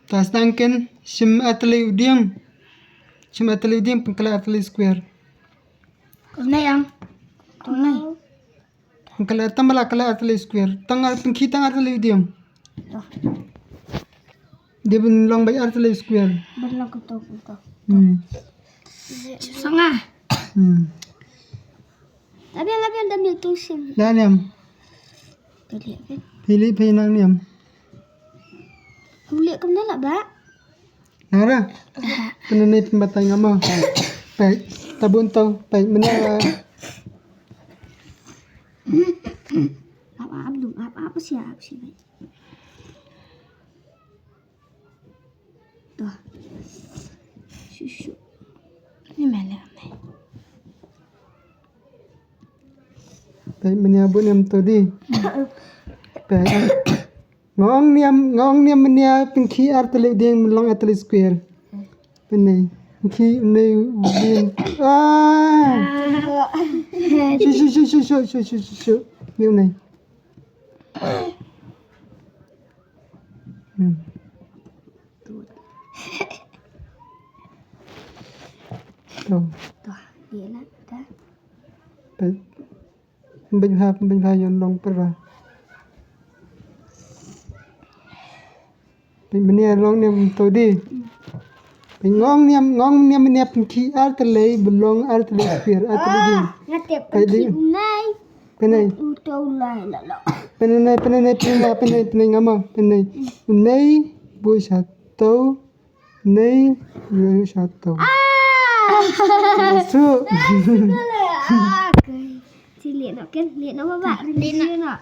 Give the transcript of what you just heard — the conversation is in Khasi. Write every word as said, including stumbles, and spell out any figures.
Ta sdang ken, shim artylli u dieng. Shim artylli u dieng, pynkhleh artylli square. Kumne yang. Kumne. Pynkhleh tang ba la khleh artylli square. Tang ar, pynkhih tang artylli u dieng. Dei ban long beit artylli square. Ban long kumto, kumto. Hmm. Sanga. Hmm. Labian, labian, da mil tu sim. Da niam. Pili, pili. Pili, pili nang niam. Pili kumne la ba. Nara. Pynne pynbatai nga mo. Peit, tabun to, peit, mynne. Ap, ap, dum, ap, ap, sia, ap, sia. To. Shu, shu. Ni mana ni? Peit, mynne bun niam to di. Peit. Nga ong niam, nga ong niam mynne pynkhih artylli dieng, ban long artylli square. Mynne. Pynkhih mynne dieng. Ah. Shu, shu, shu. Ni mynne. Hmm. To. To, ye la, da. Peit. Pynbeit bha, pynbeit bha, ïoh long para. Peit mynne long niam to di. Peit nga ong niam, nga ong niam mynne pynkhih artylli, ban long artylli square, artylli di. Ah, nga tip pynkhih u nai. Peit nai. U to lai la la. Peit nai, peit nai, peit nai, peit nai, peit nai nga mo, peit nai. U nai, bun sha to. Nei, yu yu sha to. Ah! Masuk. Ah, okay. Ci lieh noh ken, lieh noh ba ba. Lieh noh.